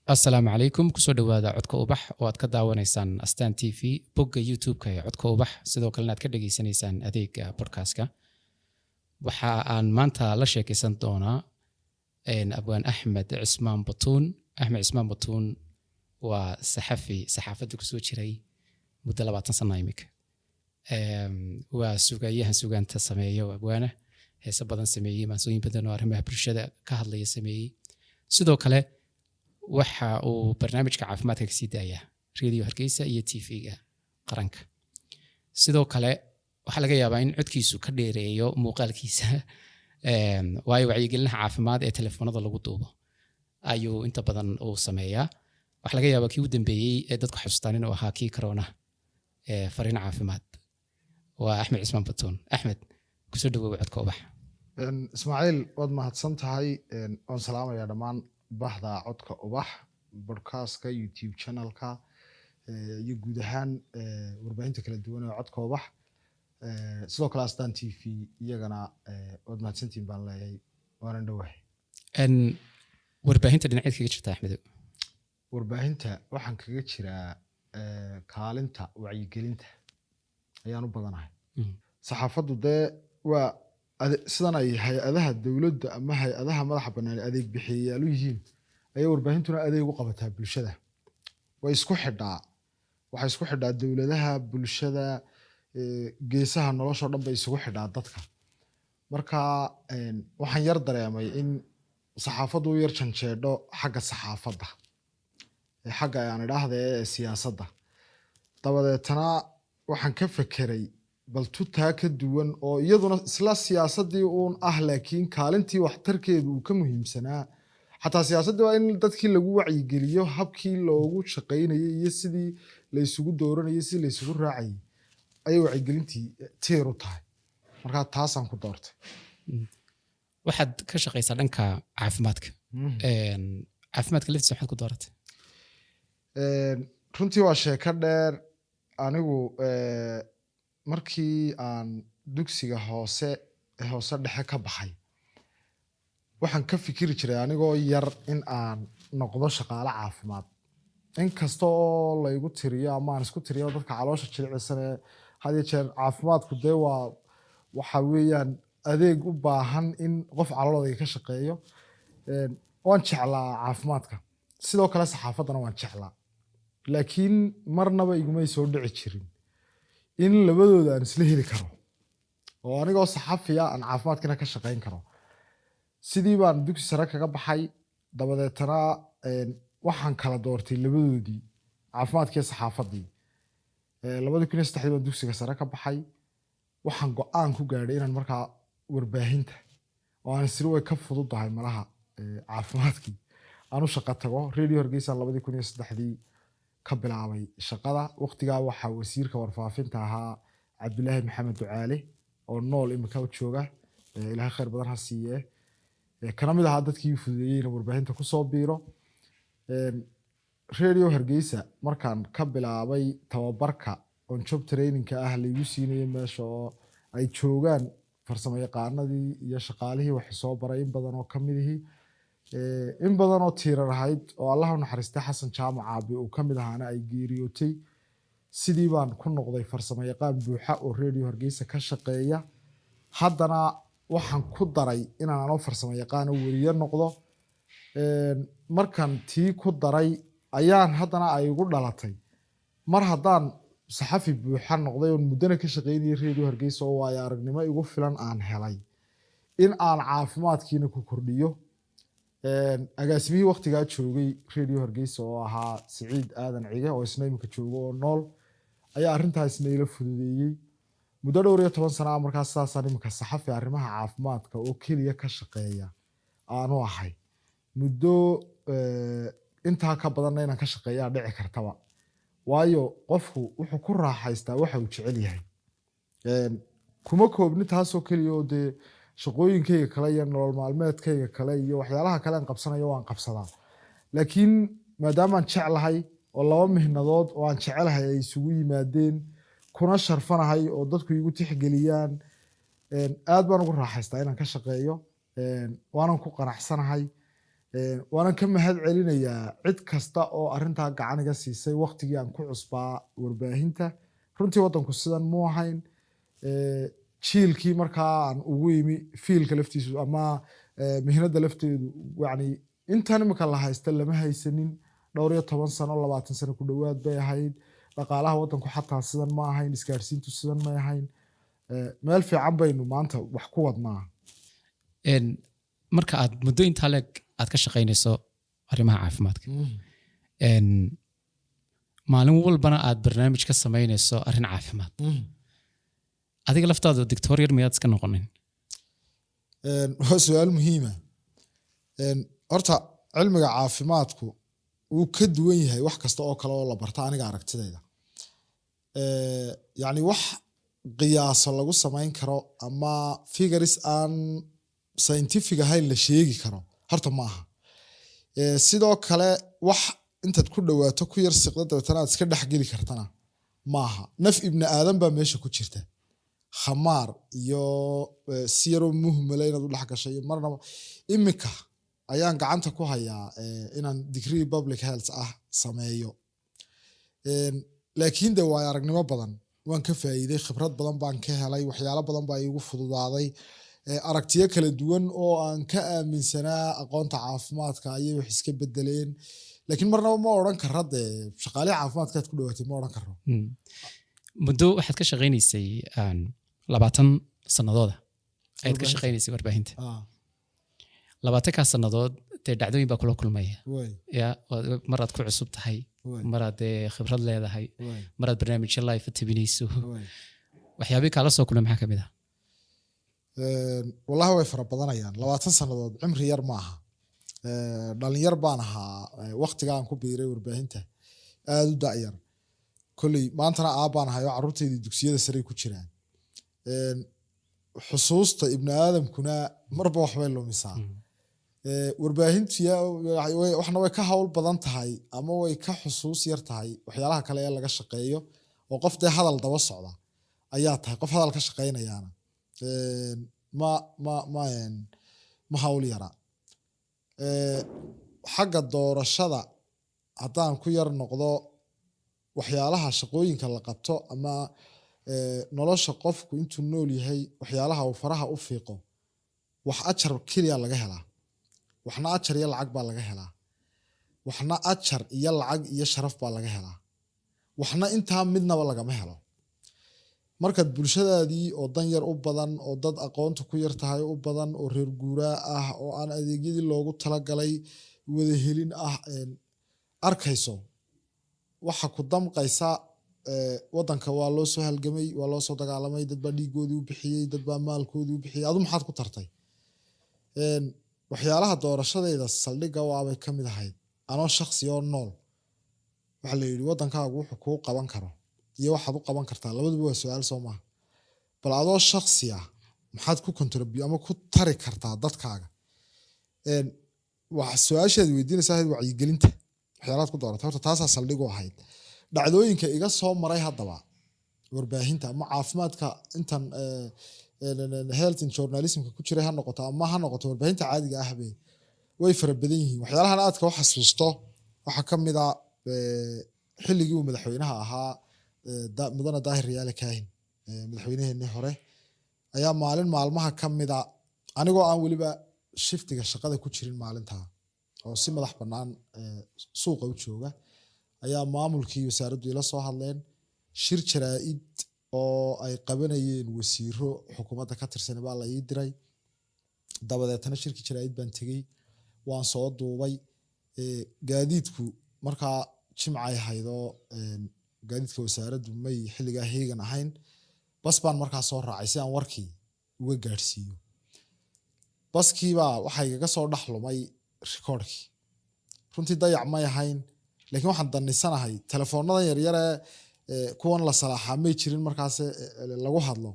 Asalaamu calaykum, kusoo dhowaada Codka Ubax oo aad ka daawanaysaan Astaan TV, bogga YouTube-ka ee Codka Ubax, sidoo kalena aad ka dhageysanaysaan adeega podcastka. Waxa aan maanta la sheekeysan doonaa abwaan Axmed Cismaan Batuun. Axmed Cismaan Batuun waa saxafi saxaafadda kusoo jiray muddo 20 sana imika. Waa sugayahan sugaanta sameeya oo abwaana heese badan sameeyey, maansooyin badan oo arrimaha bulshada ka hadlaya sameeyey. Sidoo kale waxa uu barnaamijka caafimaadka kasii daayaa Radio Hargeysa iyo TV-ga qaranka. Sidoo kale waxaa laga yaabaa in codkiisu ka dheereeyo muuqaalkiisa, waayo wacyigelinaha caafimaad ee telefoonada lagu duubo ayuu inta badan uu sameeyaa. Waxaa laga yaabaa kii u dambeeyey ee dadku xasuustaan inuu ahaa kii corona ee fariin caafimaad. Waa Axmed Cismaan Batuun. Axmed, kusoo dhawow Codka Ubax. Ismaaciil, waad mahadsan tahay. Waan salaamayaa dhammaan bahda Codka Ubax, podcastka, YouTube channelka iyo guud ahaan warbaahinta kala duwan ee Codka Ubax. Sidoo kale Astaan TV iyagana waad mahadsantihin baan leeyahay, waanan dhowahay. Warbaahinta dhinaceed kaga jirta, Axmedow? Warbaahinta waxaan kaga jiraa kaalinta wacyigelinta ayaan u badanahay. Saxaafaddu dee waa sidan ay hay-adaha dowladda ama hay-adaha madaxa bannaan adeeg bixiyayaal u yihiin ayay warbaahintuna adeeg u qabataa bulshada. Way isku xidhaa, waxay isku xidhaa dowladaha, bulshada, geesaha nolosha oo dhan bay isugu xidhaa dadka. Marka waxaan yar dareemay in saxaafaddu u yar janjeedho xagga saxaafadda, xagga aan idhaahda ee siyaasadda. Dabadeetana waxaan ka fekeray bal tutaa ka duwan oo iyaduna isla siyaasaddii uun ah, laakiin kaalintii waxtarkeedu uu ka muhiimsanaa. Xataa siyaasadda waa in dadkii lagu wacyigeliyo habkii loogu shaqaynayay iyo sidii la isugu dooranayay, sidii la isugu raacayay ayay wacyigelintii tiir u tahay. Marka taasaan ku doortay. Waxaad ka shaqaysaa dhanka caafimaadka. Caafimaadka laftiisa waxaad ku dooratay? Runtii waa sheeko dheer. Anigu markii aan dugsiga hoose hoose dhexe ka baxay, waxaan ka fikiri jiray anigoo yar in aan noqdo shaqaale caafimaad, inkasta oo laygu tiriyo ama aan isku tiriyo dadka caloosha jilicsan ee had iyo jeer caafimaadku dee waa waxa weeyaan adeeg u baahan in qof caloolooda ka shaqeeyo. Waan jeclaa caafimaadka, sidoo kale saxaafaddana waan jeclaa, laakiin marnaba igumay soo dhici jirin in labadooda aan isla heli karo oo anigoo saxafiya aan caafimaadkina ka shaqayn karo. Sidii baan dugsi sare kaga baxay. Dabadeetana waxaan kala doortay labadoodii, caafimaadkii iyo saxaafaddii. 2003-dii baan dugsiga sare ka baxay. Waxaan go-aan ku gaadhay inaan markaa warbaahinta, oo aan isiri way ka fududahay malaha caafimaadkii, aan u shaqo tago. Radio Hargeysa 2003-dii ka bilaabay shaqada. Waqtigaa waxaa wasiirka warfaafinta ahaa Cabdilaahi Maxamed Ducaale oo nool imika jooga, Ilaahay khayr badan ha siiye, kana mid ahaa dadkii fududeeyey inuu warbaahinta kusoo biiro. Radio Hargeysa markaan ka bilaabay tababarka on job trainingka ah laygu siinayay meesha, oo ay joogaan farsamo yaqaanadii iyo shaqaalihii wax soo baray in badan oo kamidihii, in badan oo tiirar ahayd oo Allah u naxariistay Xasan Jaamac Caabi uu kamid ahaana ay geeriyootay, sidii baan ku noqday farsamo yaqaan buuxa oo Radio Hargeysa ka shaqeeya. Haddana waxaan ku daray inaan anoo farsamo yaqaano weriye noqdo. Markan tii ku daray ayaan haddana ay igu dhalatay, mar haddaan saxafi buuxa noqday oon muddana ka shaqeynayay Radio Hargeysa oo waayo aragnimo igu filan aan helay, in aan caafimaadkiina ku kordhiyo. Agaasimihii waqtigaa joogay Radio Hargeysa oo ahaa Siciid Aadan Cige, oo isna imika joogo oo nool, ayaa arrintaasna ila fududeeyey muddo dhowr iyo toban sana ah. Markaas saasaan imika saxafi arrimaha caafimaadka oo keliya ka shaqeeya aanu ahay. Muddo intaa ka badanna inaan ka shaqeeyaa dhici kartaba, waayo qofku wuxuu ku raaxaystaa waxa uu jecel yahay. Kuma koobni taasoo keliya oo dee shaqooyinkayga kale iyo nolol maalmeedkayga kale iyo waxyaalaha kale aan qabsanayo waan qabsadaa, laakiin maadaamaan jeclahay oo laba mihnadood oo aan jecelahay ay isugu yimaadeen, kuna sharfanahay oo dadku igu tixgeliyaan, aad baan ugu raaxaystaa inaan ka shaqeeyo, waanan ku qanacsanahay. Waanan ka mahad celinayaa cid kasta oo arrintaa gacan iga siisay waqtigii aan ku cusbaa warbaahinta. Runtii waddanku sidan mu ahayn. Jiilkii markaa aan ugu yimi field-ka laftiisu ama mihnada lafteedu, yani intan imika la haysta lama haysanin. Dhowr iyo toban sano, 20 sano ku dhowaad bay ahayd. Dhaqaalaha waddanku xataa sidan ma ahayn, isgaarsiintu sidan may ahayn. Meel fiican baynu maanta wax ku wadnaa. Marka aad muddo intaa leeg aad ka shaqaynayso arrimaha caafimaadka, maalin walbana aad barnaamij ka samaynayso arrin caafimaad, adiga laftaadu doctor yar miyaad iska noqonin? Waa su-aal muhiima. Horta cilmiga caafimaadku wuu ka duwan yahay wax kasta oo kale oo la barta, aniga aragtidayda. Yacni wax qiyaaso lagu samayn karo ama figures aan scientific ahayn la sheegi karo horta ma aha. Sidoo kale wax intaad ku dhawaato, ku yar siqda, dabeetana aad iska dhexgeli kartana maaha. Naf ibni aadan baa meesha ku jirta. Khamaar iyo si yaroo muhmala inaad u dhex gashay iyo marnaba. Imika ayaan gacanta ku hayaa inaan degree public health ah sameeyo. Laakiin de waayo aragnimo badan waan ka faa'iiday, khibrad badan baan ka helay, waxyaalo badan baa iigu fududaaday. Aragtiyo kala duwan oo aan ka aaminsanaa aqoonta caafimaadka ayay wax iska bedeleen, laakiin marnaba ma odhan karo dee shaqaalihi caafimaadkaad ku dhawaatay, ma odhan karo. Muddo waxaad ka shaqaynaysay 20 sannadooda ayaad ka Warbaahinta. shaqaynaysay warbaahinta. 20-kaa sannadood dee dhacdooyin baa kula kulmaya. Ya maraad ku cusub tahay, maraad dee khibrad leedahay, maraad barnaamijyo live tabinayso. Waxyaabihii kaala soo kulmay maxaa ka mid ah? Wallahi way fara badanayaan. 20 sannadood cimri yar ma aha. Dhalinyar baan ahaa waqtiga aan ku biiray warbaahinta, aada u da'yar kolley. Maantana aabbaan ahay oo carruurtaydii dugsiyada sare ku jiraan. Xusuusta ibni aadamkuna marba waxbay lumisaa. Warbaahintu waxna way ka hawl badan tahay ama way ka xusuus yar tahay waxyaalaha kale ee laga shaqeeyo, oo qof dee hadal daba socda ayaa tahay, qof hadal ka shaqeynayaana ma hawl yara. Xagga doorashada haddaan ku yar noqdo, waxyaalaha shaqooyinka la qabto ama nolosha qofku intuu nool yahay waxyaalaha uu faraha u fiiqo, wax ajar keliya laga helaa, waxna ajar iyo lacag baa laga helaa, waxna ajar iyo lacag iyo sharaf baa laga helaa, waxna intaa midnaba lagama helo. Markaad bulshadaadii oo dan yar u badan, oo dad aqoonta ku yar tahay u badan, oo reer guuraa ah, oo aan adeegyadii loogu talagalay wada helin ah, arkayso, waxa ku damqaysa wadanka waa loo soo halgamay, waa loo soo dagaalamay, dad baa dhiigoodii u bixiyey, dad baa maalkoodii u bixiyey, adu maxaad ku tartay? Waxyaalaha doorashadayda saldhigga waabay ka mid ahayd. Anoo shakhsi oo nool, waxaa la yidhi waddankaagu wuxuu kuu qaban karo iyo waxaad u qaban kartaa labaduba waa su-aal, soo maaha? Bal adoo shakhsi ah maxaad ku contribute ama ku tari kartaa dadkaaga? Wax su-aashaad weydiinaysa ahayd wacyigelinta, waxyaalahaad ku dooratay, horta taasaa saldhig u ahayd. Dhacdooyinka iga soo maray haddaba warbaahinta ama caafimaadka intan health in journalismka ku jiray ha noqoto ama ha noqoto warbaahinta caadiga ahbe, way fara badan yihiin. Waxyaalahan aadka u xasuusto waxaa ka mid a xilligii uu madaxweynaha ahaa Mudane Daahir Riyaale Kaahin, madaxweyneheenii hore, ayaa maalin maalmaha ka mida, anigoo aan weliba shiftiga shaqada ku jirin maalintaa oo si madax bannaan suuqa u jooga, ayaa maamulkii wasaaraddu ila soo hadleen. Shir jaraa'id oo ay qabanayeen wasiiro xukuumadda ka tirsan baa la ii diray. Dabadeetana shirkii jaraa'id baan tegey, waan soo duubay. Gaadiidku markaa jimcay ahaydoo gaadiidka wasaaraddu may xilligaa heegan ahayn. Bas baan markaa soo raacay si aan warkii uga gaadhsiiyo. Baskiibaa waxaa igaga soo dhex lumay rikoodhkii. Runtii dayac may ahayn, laakiin waxaan danisanahay telefoonnadan yaryaree kuwan la salaaxaa may jirin markaas lagu hadlo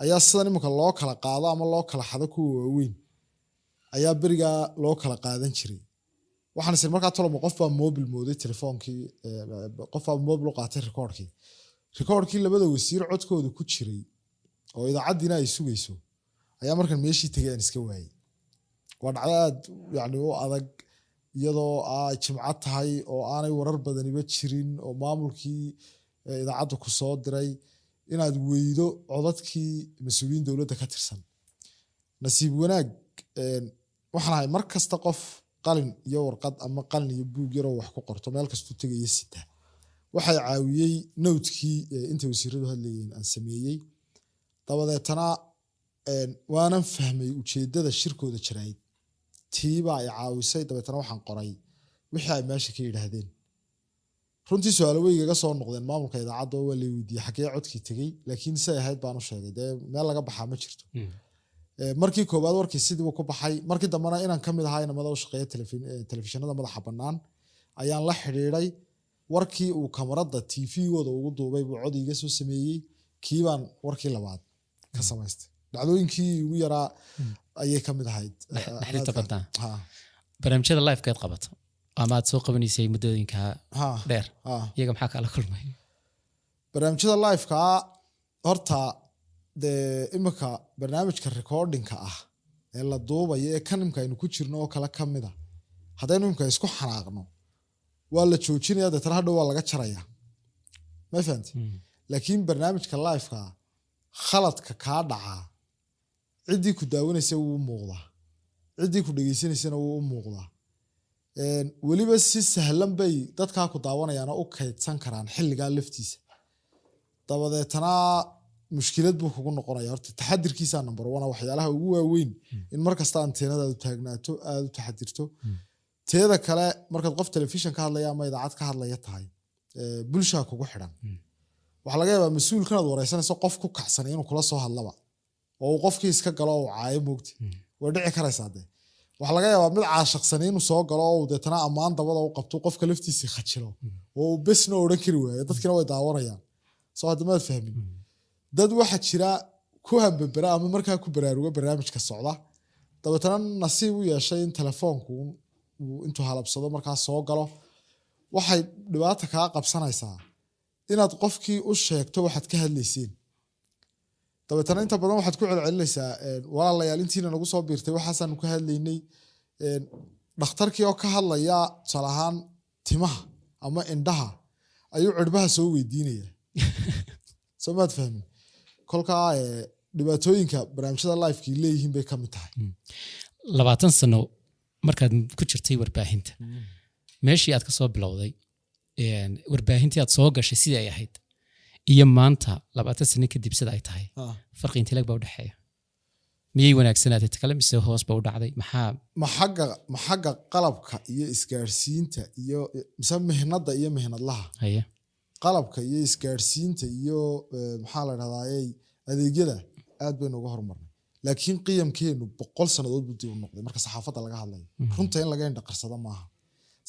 ayaa sidan imika loo kala qaado ama loo kala xado kuwa waaweyn ayaa berigaa loo kala qaadan jiray. Waxaan isiri markaa toloma qof baa mobil mooday telefoonkii, qof baa mobil u qaatay rikoodhkii. Rikoodhkii labada wasiir codkooda ku jiray oo idaacaddiina ay sugayso ayaa markan meeshii tegay aan iska waayey. Waa dhacdo aad yani u adag, iyadoo ay Jimco tahay oo aanay warar badaniba jirin oo maamulkii idaacaddu ku soo diray inaad weydo codadkii mas-uuliyiin dowladda ka tirsan. Nasiib wanaag, waxaan ahay mar kasta qof qalin iyo warqad ama qalin iyo buug yaroo wax ku qorto meel kastuu tegaya sita. Waxay caawiyey note-kii intay wasiiradu hadlayeen aan sameeyey. Dabadeetana waanan fahmay ujeedada shirkooda jaraa'id, tiibaa i caawisay. Dabeetana waxaan qoray wixii ay meesha ka yidhaahdeen. Runtii su-aalo way igaga soo noqdeen maamulka idaacadda oo waa la weydiiyey xagee codkii tegey, laakiin siday ahayd baan u sheegay. Dee meel laga baxaa ma jirto. Markii koowaad warkii sidiibu ku baxay. Markii dambena inaan ka mid ahaa inamada u shaqeeya telefishinada madaxa bannaan ayaan la xidhiidhay. Warkii uu kamarada TV-gooda ugu duubay buu cod iiga soo sameeyey. Kii baan warkii labaad ka samaystay. Dhacdooyinkii ugu yaraa ayay ka mid ahayd. Naxdinta badnaa. Ha. Barnaamijyada live-keed qabato ama aad soo qabanaysay muddooyinka dheer, iyaga maxaa kala kulmay? Barnaamijyada live-ka horta dee imika barnaamijka recording-ka ah ee la duubayo ee kan imika aynu ku jirno oo kale ka mid a, haddaynu imika isku xanaaqno waa la joojinaya, deetana hadhow waa laga jaraya, ma fahanti? Laakiin barnaamijka live-ka khaladka kaa dhacaa ciddii ku daawanaysa wuu u muuqdaa, ciddii ku dhegeysanaysana wuu u muuqdaa. Weliba si sahlan bay dadkaa ku daawanayaan oo u kaydsan karaan xilligaa laftiisa. Dabadeetana mushkilad buu kugu noqonaya. Horta taxadirkiisaa number one ah, waxyaalaha ugu waaweyn in mar kasta anteenadaadu taagnaato, aada u taxadirto. Teeda kale, markaad qof telefishin ka hadlaya ama idaacad ka hadlaya tahay, bulshaa kugu xidhan. Waxaa laga yaabaa mas-uulkan aad wareysanayso qof ku kacsanay inuu kula soo hadlaba oo uu qofkii iska galo oo uu caayo, moogti? Way dhici karaysaa. Dee waxaa laga yaabaa mid caashaqsanay inuu soo galo oo uu deetana ammaan dabada u qabto, qofka laftiisii khajilo oo uu besna odhan kari waayo, dadkina way daawanayaan. Soo hadda maad fahmin? Dad waxaa jira ku hambabera ama markaa ku baraaruga barnaamijka socda, dabeetana nasiib u yeeshay in telefoonku uu intuu halabsado markaa soo galo. Waxay dhibaata kaa qabsanaysaa inaad qofkii u sheegto waxaad ka hadlayseen. Dabeetana inta badan waxaad ku celcelinaysaa, "Walaalayaal, intiina nagu soo biirtay, waxaasaanu ka hadlaynay." Dhakhtarkii oo ka hadlaya tusaale ahaan timaha ama indhaha ayuu cirbaha soo weydiinaya. Soo maad fahmin? Kolkaa dhibaatooyinka barnaamijyada live-kii leeyihiin bay ka mid tahay. 20 sano markaad ku jirtay warbaahinta, meeshii aad ka soo bilowday, warbaahintii aad soo gashay sidii ay ahayd iyo maanta 20 sano kadib sida ay tahay, farqi intee le'eg baa u dhexeeya? Miyay wanaagsanaatay ta kale mise hoos ba u dhacday? Maxaa? Ma xagga qalabka iyo isgaarsiinta iyo mise mihnada iyo mihnadlaha? Haye. Qalabka iyo isgaarsiinta iyo maxaa la dhahdaa, adeegyada aad baynu uga horumarnay, laakiin qiyamkeenu 100 sannadood buu dib u noqday marka saxaafadda laga hadlayo. Runta in laga indhaqarsado maaha.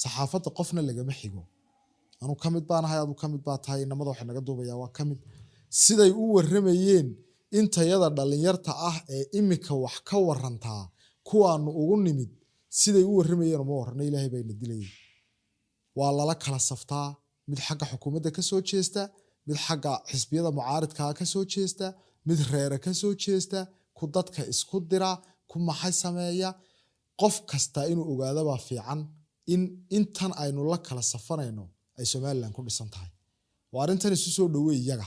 Saxaafadda qofna lagama xigo. Anu ka mid baan ahay, adu ka mid baa tahay, inamada waxay naga duubayaa waa ka mid. Siday u warramayeen intayada dhalinyarta ah ee imika wax ka warantaa kuwaanu ugu nimid, siday u warramayeen uma warrano. Ilaahay bayna dilayay. Waa lala kala saftaa, mid xagga xukuumadda ka soo jeesta, mid xagga xisbiyada mucaaridkaa ka soo jeesta, mid reere ka soo jeesta, ku dadka isku dira, ku maxay sameeya. Qof kasta inuu ogaadabaa fiican in intan aynu la kala safanayno ay Somaliland ku dhisan tahay. Waa arrintan isu soo dhowey, iyaga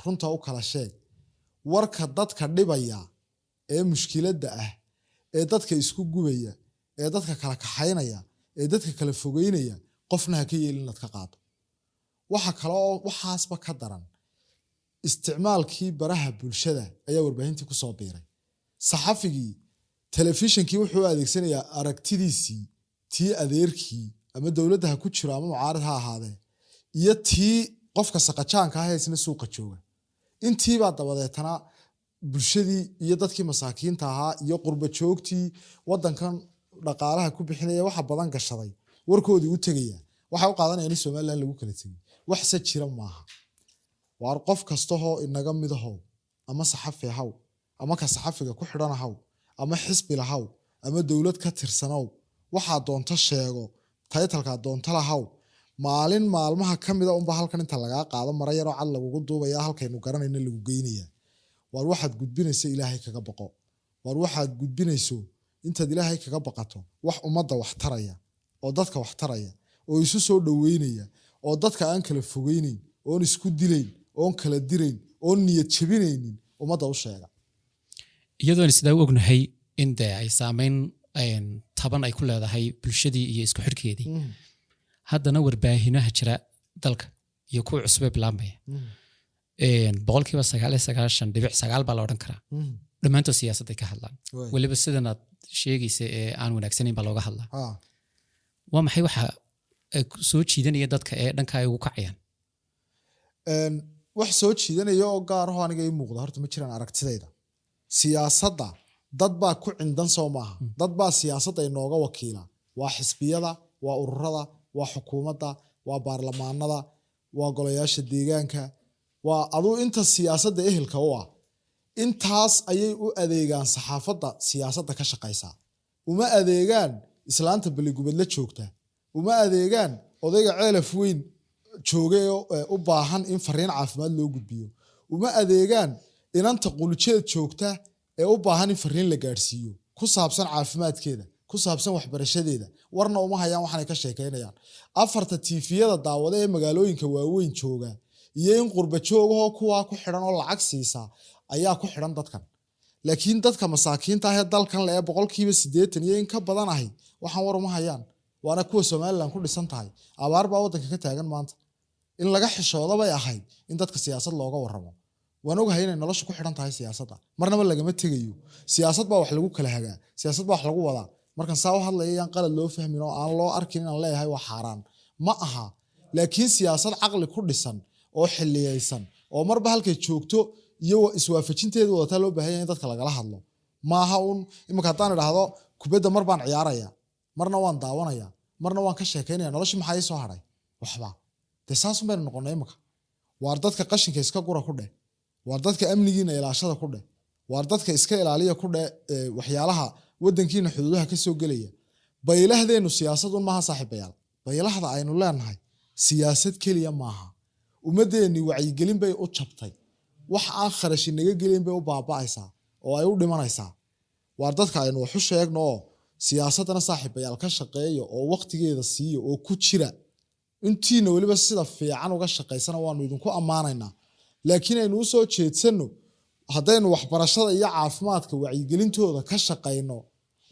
runta u kala sheeg. Warka dadka dhibaya ee mushkiladda ah ee dadka isku gubaya ee dadka kala kaxaynaya ee dadka kala fogeynaya, qofna ha ka yeelin inaad ka qaado. Waxa kale oo waxaasba ka daran, isticmaalkii baraha bulshada ayaa warbaahintii kusoo biiray. Saxafigii telefishinkii wuxuu u adeegsanayaa aragtidiisii, tii adeerkii ama dowladda ha ku jiro ama mucaarid ha ahaadee, iyo tii qofka saqajaanka ah ee isna suuqa jooga. Intiibaa dabadeetana bulshadii iyo dadkii masaakiinta ahaa iyo qurba joogtii wadankan dhaqaalaha ku bixinaya waxa badan gashaday warkoodii u tegaya. Waxay u qaadanayaan in Somaliland lagu kala tegay, waxse jira maaha. Waar qof kastahoo inaga midahow, ama saxafi ahaw ama ka saxafiga ku xidhan ahaw ama xisbi lahaw ama dowlad ka tirsanow, waxaa doonto sheego, title-kaa doonto lahaw, maalin maalmaha ka mida unba halkan inta lagaa qaado mara yaroo cad lagugu duubaya, halkaynu garanayna lagu geynaya. Waar waxaad gudbinayso Ilaahay kaga boqo. Waar waxaad gudbinayso Intaad Ilaahay kaga baqato, wax ummadda wax taraya oo dadka wax taraya oo isu soo dhoweynaya oo dadka aan kala fogeyneyn, oon isku dilayn, oon kala dirayn, oon niyad jebinaynin, ummadda u sheega. Iyadoona sidaa u ognahay in dee ay saameyn taban ay ku leedahay bulshadii iyo isku xidhkeedii, haddana warbaahinaha jira dalka iyo kuwa cusubee bilaabmaya, 99.9% baa la odhan karaa, dhammaantood siyaasadday ka hadlaan. Weliba sidan aad sheegaysa ee aan wanaagsanayn baa looga hadlaa. Waa maxay waxa ay soo jiidanaya dadka ee dhanka ay ugu kacayaan? Wax soo jiidanaya oo gaar aho aniga ii muuqda horta ma jiraan aragtidayda. Siyaasadda dad baa ku cindan, soo maaha? Dad baa siyaasadda inooga wakiila: waa xisbiyada, waa ururada, waa xukuumadda, waa baarlamaanada, waa golayaasha deegaanka, waa aduu inta siyaasadda ehelka u ah. Intaas ayay u adeegaan. Saxaafadda siyaasadda ka shaqaysa uma adeegaan islaanta Baligubadla joogta, uma adeegaan odayga Ceelaf Weyn joogay oo u baahan in fariin caafimaad loo gudbiyo, uma adeegaan inanta Qulujeed joogta ee u baahan in fariin la gaadhsiiyo ku saabsan caafimaadkeeda, ku saabsan waxbarashadeeda. Warna uma hayaan waxaanay ka sheekeynayaan. Afarta tiifiyada daawada ee magaalooyinka waaweyn jooga iyo in qurba joogahoo kuwaa ku xidhan oo lacag siisa ayaa ku xidhan dadkan. Laakiin dadka masaakiinta ah ee dalkan le ee 80% iyo in ka badan ahi waxaan war uma hayaan, waana kuwa Somaliland ku dhisan tahay. Abaar baa waddanka ka taagan maanta. In laga xishooda bay ahayd in dadka siyaasad looga warramo. Waan ogahay inay nolosha ku xidhan tahay siyaasadda, marnaba lagama tegayo. Siyaasad baa wax lagu kala hagaa, siyaasad baa wax lagu wadaa. Markan saa u hadlaya yaan qalad loo fahmin oo aan loo arkin inaan leeyahay waa xaaraan. Ma aha, laakiin siyaasad caqli ku dhisan oo xilliyeysan oo marba halkay joogto iyo iswaafajinteedu wadataa loo baahan yahay in dadka lagala hadlo. Maaha un iminka haddaan idhaahdo kubadda mar baan ciyaaraya, marna waan daawanaya, marna waan ka sheekaynaya, noloshii maxaa ii soo hadhay? Waxba. Dee saasun baynu noqonnay iminka. Waar dadka qashinka iska gura ku dheh, waar dadka amnigiina ilaashada ku dheh, waar dadka iska ilaaliya ku dheh waxyaalaha wadankiina xuduudaha ka soo gelaya. Baylahdeennu siyaasadun maaha, saaxiibayaal. Baylahda aynu leenahay siyaasad keliya maaha. Ummadeenni wacyigelin bay u jabtay. Wax aan kharashi naga gelin bay u baaba'aysaa oo ay u dhimanaysaa. Waar dadka aynu waxu sheegno oo siyaasaddana, saaxiibayaal, ka shaqeeya oo waqtigeeda siiya oo ku jira. Intiina weliba sida fiican uga shaqaysana waanu idinku ammaanaynaa, laakiin aynu usoo jeedsanno. Haddaynu waxbarashada iyo caafimaadka wacyigelintooda ka shaqayno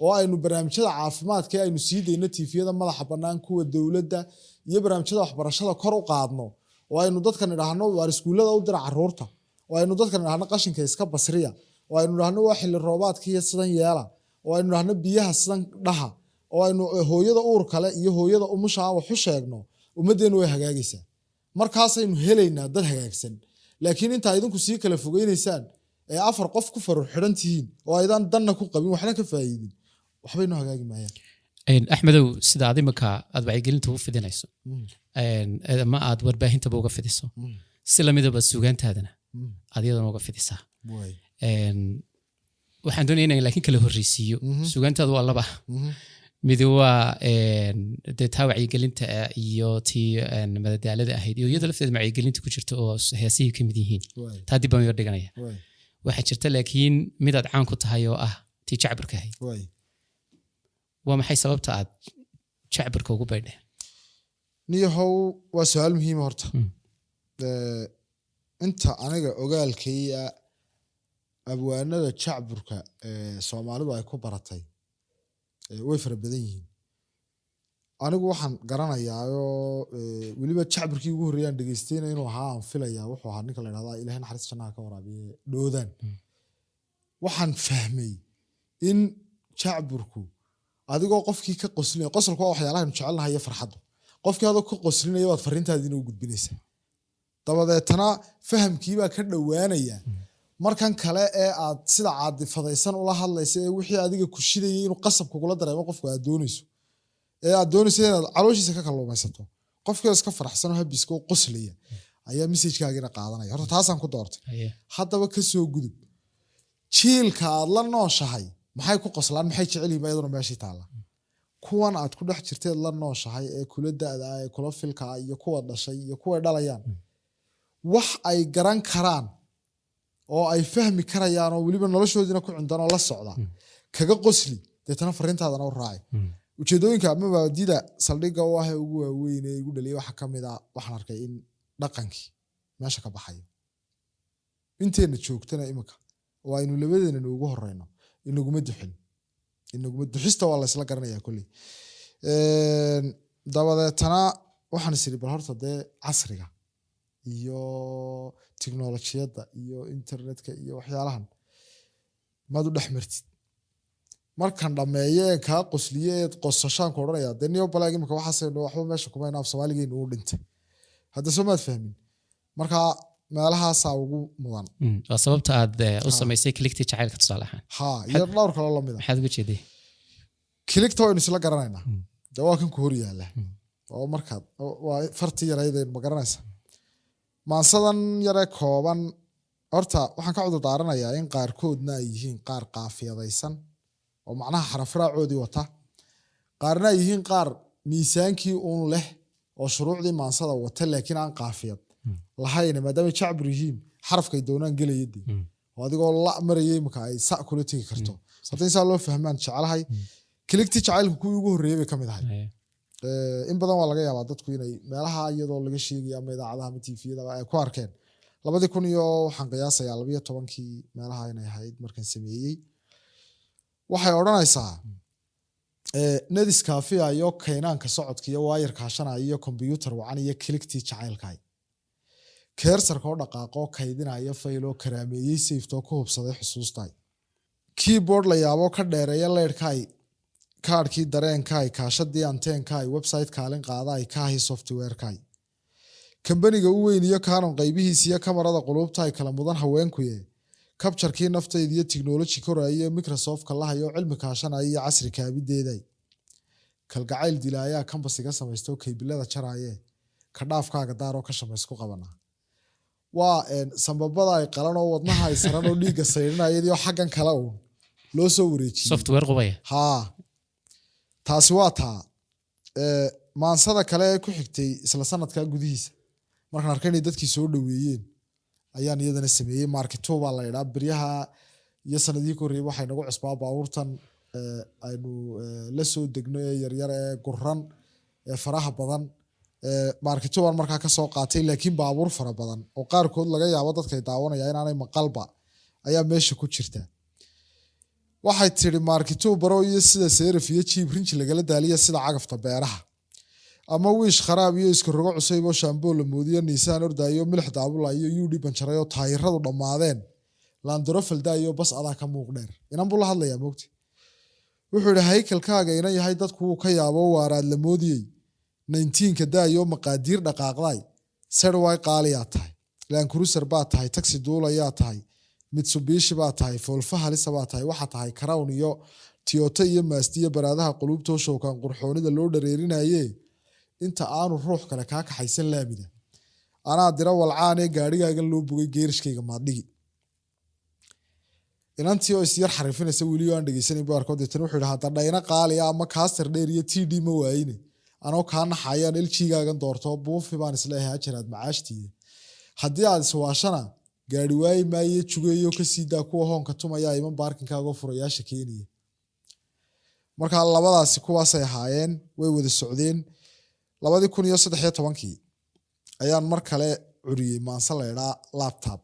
oo aynu barnaamijyada caafimaadka ee aynu sii dayno tiifiyada madaxa bannaan, kuwa dowladda, iyo barnaamijyada waxbarashada kor u qaadno, oo aynu dadkan idhaahno waar iskuullada u dira caruurta, oo aynu dadkan idhaahno qashinka iska basriya, oo aynu idhaahno waa xilli roobaadka iyo sidan yeela, oo aynu idhaahno biyaha sidan dhaha, oo aynu hooyada uur kale iyo hooyada umusha ah wax u sheegno, ummaddeenu way hagaagaysaa. Markaasaynu helaynaa dad hagaagsan. Laakiin intaa idinku sii kala fogeynaysaan ee afar qof ku farur xidhan tihiin oo aydan danna ku qabin, waxna ka faa'iidin, waxbay noo hagaagi maayaan. Axmedow, sida aad imika aad wacyigelinta u fidinayso ama aad warbaahintaba uga fidiso, si lamidaba suugaantaadana aad iyadana uga fidisaa. Waxaan doonaya inaan laakiin kala horreysiiyo. Suugaantaadu waa laba. Midi waa dee taa wacyigelinta ah iyo tii madadaalada ahayd, iyo iyada lafteeda wacyigelinta ku jirta oo heesihii ka mid yihiin. Taa dib baan yar dhiganaya. Waxaa jirta laakiin mid aad caan ku tahay oo ah tii jacburka ahayd. Waa maxay sababta aad jacburka ugu baydheen? Niyahow, waa su-aal muhiima horta. Inta aniga ogaalkaya, abwaanada jacburka ee Soomaalidu ay ku baratay way fara badan yihiin. Anigu waxaan garanayaayoo weliba jacburkii ugu horreeyaan dhegeystayna inuu ahaa aan filayaa, wuxuu ahaa ninka la idhahdaa, Ilahay naxariis jannaha ka waraabiye, Dhoodaan. Waxaan fahmay in jacburku adigoo qofkii ka qoslinaya, qosolku waa waxyaalaha aynu jecelnahay iyo farxaddu, qofkii adoo ka qoslinaya baad fariintaadiina u gudbinaysaa. Dabadeetana fahamkiibaa ka dhowaanaya. Markan kale ee aad sida caadifadaysan ula hadlaysa ee wixii adiga ku shidayay inuu qasab kugula dareemo qofku aad doonayso, ee aad doonayso inaad calooshiisa ka kalluumaysato, qofkii oo iska faraxsan oo habiska oo qoslaya ayaa messagekaagiina qaadanaya. Horta taasaan ku doortay. Haddaba ka soo gudub. Jiilka aad la nooshahay maxay ku qoslaan, maxay jecel yihiin? Ba iyaduna meeshii taalla. Kuwan aad ku dhex jirteed la nooshahay ee kula da'da ah ee kula filka ah iyo kuwa dhashay iyo kuwa dhalayaan, wax ay garan karaan oo ay fahmi karayaan oo weliba noloshoodiina ku cundan oo la socda kaga qosli. Deetana fariintaadana u raaci. Ujeedooyinka ama mabaadida saldhigga u ah ee ugu waaweyn ee igu dhaliyay waxaa ka mid ah, waxaan arkay in dhaqankii meesha ka baxayo. Inteena joogtana imika oo aynu labadeena ugu horeyno, inaguma duxin, inaguma duxista, waa la isla garanayaa kolley. Dabadeetana waxaan is iri, bal horta dee casriga iyo tiknolojiyadda iyo internetka iyo waxyaalahan maad u dhex martid. Markan dhameeye ee kaa qosliye eed qosashaan ku odhanaya, dee niyo balaag imika waxaasaynu waxba meesha kuma af Soomaaligeenu uu dhintay hadda, soo maad fahmin? Marka meelahaasaa ugu mudan. Waa sababta aad u samaysay kiligtii jacaylka, tusaale ahaan. Ha, iyo dhowr kaloo lamid a. Maxaad uga jeeday? Kiligta waynu isla garanaynaa. Dee waa kan ku hor yaala oo markaad waa fartii yaraydeen, ma garanaysa? Maansadan yare kooban horta waxaan ka cudur daaranayaa in qaarkoodna ay yihiin qaar qaafiyadaysan oo macnaha xarafraacoodii wata, qaarna ay yihiin qaar miisaankii uun leh oo shuruucdii maansada wata, laakiin aan qaafiyad lahayn, maadaamay jacbur yihiin, xarafkay doonaan gelaya dee. Oo adigoo la marayay imika ay sa kula tegi karto. Horta insaa loo fahmaan jecelahay. Kiligtii jacaylku kuwii ugu horreeyay bay ka mid ahay. In badan waa laga yaabaa dadku inay meelaha iyadoo laga sheegaya ama idaacadaha ama TV-yada ay ku arkeen. Labadii kun iyo waxaan qiyaasayaa 12-kii meelaha inay ahayd markaan sameeyey. Waxay odhanaysaa: nadis kaafiya iyo kaynaanka socodka iyo waayar kaashanaya iyo kombiyuutar wacan iyo kiligtii jacaylkaay, cursorka oo dhaqaaqoo kaydinaya fayloo karaameeyey sayftoo ku hubsaday xusuustaay, keyboard la yaabo ka dheereeya leyrhkaay, kaadhkii dareenkaay, kaashadii anteenkaay, website kaalin qaadaay, kaahi softwarekaay, kambaniga u weyn iyo Canon qaybihiis iyo kamarada quluubtaay, kala mudan haweenkuye, kabjarkii naftayda iyo tiknoloji koraayo, Microsoft kalahayo, cilmi kaashanaya iyo casri kaabideeday, kalgacayl dilaayaa kambas iga samaysto, kaybilada jaraaye, ka dhaafkaaga daaroo ka shamaysku qabanaa, waa sambabada ay qalan oo wadnaha ay saran oo dhiigga saydhinaya iyadoo xaggan kale uun loo soo wareejiyey. Software qubaya. Haa, taasi waa taa. Maansada kale ee ku xigtay isla sanadkaa gudihiisa, markaan arkay inay dadkii soo dhoweeyeen, ayaan iyadana sameeyey. Mark 2 baa la idhaa. Beryaha iyo sanadihii ka horreeyay waxay nagu cusbaa baabuurtan aynu la soo degno ee yaryar ee guran ee faraha badan. Mark 2 baan markaa kasoo qaatay, laakiin baabuur fara badan oo qaarkood laga yaabo dadkay daawanaya inaanay maqalba ayaa meesha ku jirta. Waxay tiri: Mark 2 baro iyo sida Surf iyo Jeep rinji lagala daaliya, sida cagafta beeraha ama wiish kharaab iyo iska rogo cusayb oo shaamboo la moodiyo, Nissan ordaayo, milix daabula iyo UD banjaray oo taayiradu dhammaadeen, Land Rover daayo, bas adaa ka muuq dheer. Inan buu la hadlayaa, moogti. Wuxuu yidhi: haykalkaaga inan yahay dadku wuu ka yaabo, waaraad la moodiyey, 19-ka daayo, maqaadiir dhaqaaqday, serway qaaliyaa tahay, Land Cruiser baa tahay, taxi duulayaa tahay, Mitsubishi baa tahay, Volvo halisa baa tahay, waxaa tahay Crown iyo Toyota iyo Mazda iyo baraadaha quluubtoo showkaan qurxoonida loo dhareerinaye, inta aanu ruux kale kaa kaxaysan laamida, anaa dira walcaanee, gaadhigaagan loo bogay geerishkayga maaddhigi. Inantii oo isyar xariifinaysa weli oo aan dhegeysanayn buu arko. Deetana wuxuu yidhi: hadda dhayna qaaliya ama kaastar dheer iyo TD ma waayine, anoo kaa naxayaan LG-gaagan doorto, buufi baan isleeyahay hajaraad macaashtiida, haddii aad iswaashana gaari waayi maaye, jugeeyo kasii daa kuwa hoonka tumaya iman parkingkaagoo furayaasha keenaya. Marka labadaasi kuwaasay ahaayeen, way wada socdeen. 2013-kii ayaan mar kale curiyey maanse la idhaa "Laptop".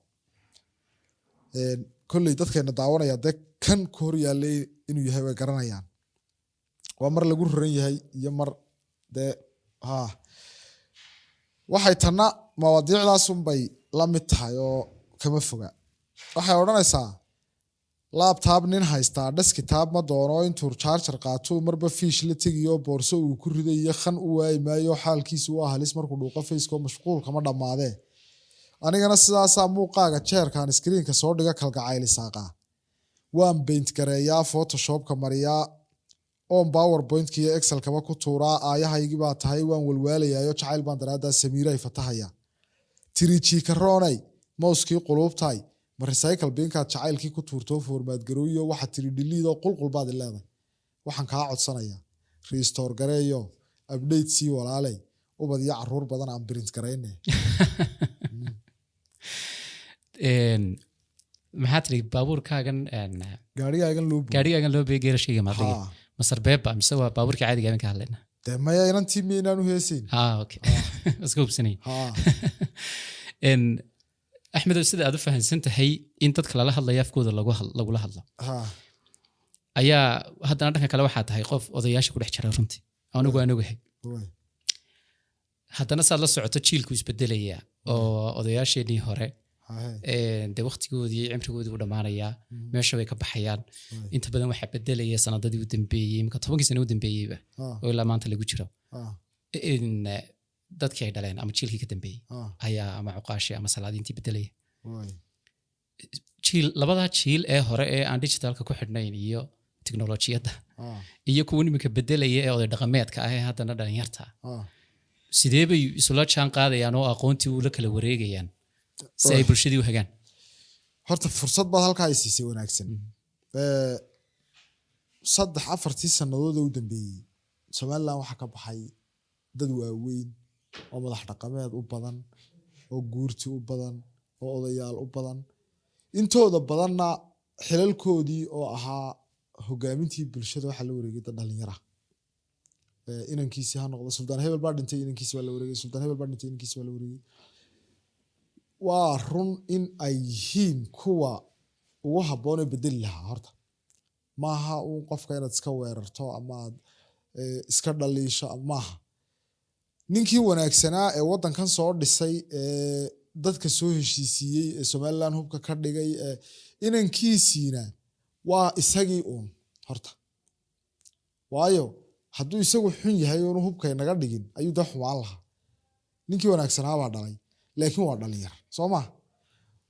Kolley dadkeena daawanaya dee kan ku hor yaallay inuu yahay way garanayaan. Waa mar lagu raran yahay iyo mar dee ha. Waxay tanna mawaadiicdaasunbay la mid tahay oo kama foga. Waxay odhanaysaa: Laptop nin haystaa desktop ma doono, intuu charger qaatuu marba fiish la tegiyo, boorso uu ku ridayo khan u waayi maayo, xaalkiisu waa halis markuu dhuuqo faceko, mashquulkama dhammaadee. Anigana sidaasaa muuqaaga jeerkaan screenka soo dhiga kalgacaylisaaqaa, waan paint gareeyaa, Photoshopka mariyaa, oon PowerPointka iyo Excelkaba ku tuuraa. Aayahaygii baa tahay, waan walwaalayaayo, jacayl baan daraaddaa samiiray fatahaya. Tirijiikaroonay, mousekii quluubtaay, ma recycle binkaad jacaylkii ku tuurtoo format garooyo, waxaad tiri delete qulqul baad i leedahay. Waxaan kaa codsanayaa restore gareeyo, update sii walaaley, ubad iyo caruur badan aan print garayne. Maxaa tiri baabuurkaagan Gaarigaagan loo buuy. Gaarigaagan loo beeyay geerashkayga maadigi. Ha. Masar beeba mise waa baabuurkii caadiga aan ka hadlayna? Dee maya, inantii miyaynaan u heesayn? Ah, okay, iska hubsanay. Ha. Axmedow, sida aad u fahansan tahay in dadka lala hadlayo afkooda lagula hadlo ayaa haddana dhanka kale waxaa tahay qof odayaasha ku dhex jira. Runtii anigu aan ogahay. Haddana saad la socoto, jiilku isbedelaya oo odayaasheenii hore dee waqtigoodii, cimrigoodii u dhammaanayaa, meesha way ka baxayaan. Inta badan waxaa bedelaya sanadadii u dambeeyey, imika 10kii sano u dambeeyeyba oo ilaa maanta lagu jiro, in dadkii ay dhaleen ama jiilkii ka dambeeyey ayaa ama cuqaashii ama salaadiintii bedelaya. Jiil, labadaa jiil ee hore ee aan digitalka ku xidhnayn iyo tiknolojiyadda iyo kuwa iminka bedelaya ee oday dhaqameedka ah ee haddana dhalinyarta ah, sidee bay isula jaan qaadayaan oo aqoontii ula kala wareegayaan si ay bulshadii u hagaan? Horta fursad baad halkaa ay siisay wanaagsan. 3-4tii sannadood ee u dambeeyey Somaliland waxaa ka baxay dad waaweyn oo madax dhaqameed u badan, oo guurti u badan, oo odayaal u badan. Intooda badanna xilalkoodii oo ahaa hogaamintii bulshada waxaa la wareegay dad dhalinyara. Inankiisi ha noqdo. Suldaan hebel baa dhintay, inankiisi baa la wareegay. Suldaan hebel baa dhintay, inankiisi baa la wareegay. Waa run in ay yihiin kuwa ugu habboon ee bedeli lahaa. Horta maaha uun qofka inaad iska weerarto ama aad iska dhaliisho, maaha. Ninkii wanaagsanaa ee waddankan soo dhisay, ee dadka soo heshiisiiyey, ee Somaliland hubka ka dhigay, ee inankiisiina waa isagii uun horta. Waayo, hadduu isagu xun yahay oonu hubka inaga dhigin, ayuu dee xumaan lahaa. Ninkii wanaagsanaa baa dhalay, laakiin waa dhalinyar, soo ma?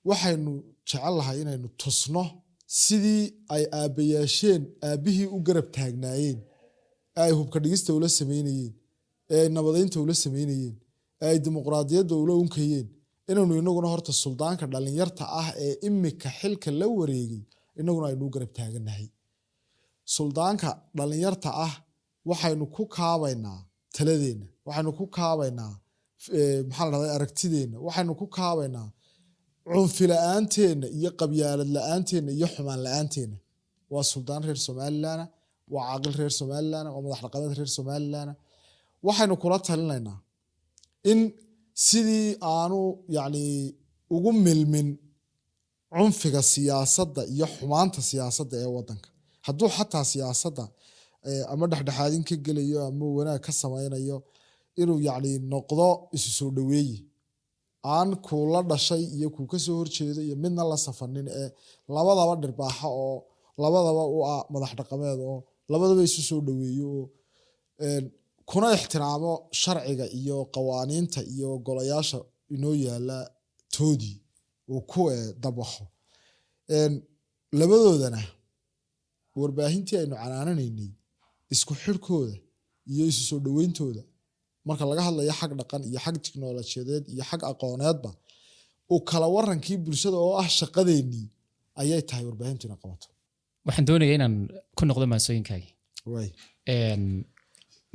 Waxaynu jecel lahay inaynu tusno sidii ay aabbayaasheen aabbihii u garab taagnaayeen, ee ay hubka dhigista ula sameynayeen, ee ay nabadeynta ula sameynayeen, ee ay dimuqraadiyadda ula unkayeen, inaynu inaguna horta suldaanka dhalinyarta ah ee imika xilka la wareegay inaguna aynu u garab taagannahay. Suldaanka dhalinyarta ah waxaynu ku kaabaynaa taladeenna, waxaynu ku kaabaynaa maxaa la dhahdaa, aragtideenna, waxaynu ku kaabaynaa cunfi la-aanteenna iyo qabyaalad la-aanteenna iyo xumaan la-aanteenna. Waa suldaan reer Somaliland, waa caaqil reer Somaliland, waa madax dhaqameed reer Somaliland. Waxaynu kula talinaynaa in sidii aanu yacni ugu milmin cunfiga siyaasadda iyo xumaanta siyaasadda ee waddanka. Hadduu xataa siyaasadda ama dhexdhexaadin ka gelayo ama wanaag ka samaynayo, inuu yacni noqdo isu soo dhoweeyi, aan kuu la dhashay iyo kuu ka soo horjeedo iyo midna la safanin, ee labadaba dhirbaaxa oo labadaba u ah madax dhaqameed oo labadaba isu soo dhoweeyo oo kuna ixtiraamo sharciga iyo qawaaniinta iyo golayaasha inoo yaala toodii uu ku dabaqo. Labadoodana warbaahintii aynu canaananaynay, isku xidhkooda iyo isu soo dhoweyntooda, marka laga hadlayo xag dhaqan iyo xag tiknolojiyadeed iyo xag aqooneedba, u kala warankii bulshada oo ah shaqadeennii ayay tahay warbaahintu inay qabato. Waxaan doonayaa inaan ku noqdo maansooyinkaagii. Waay.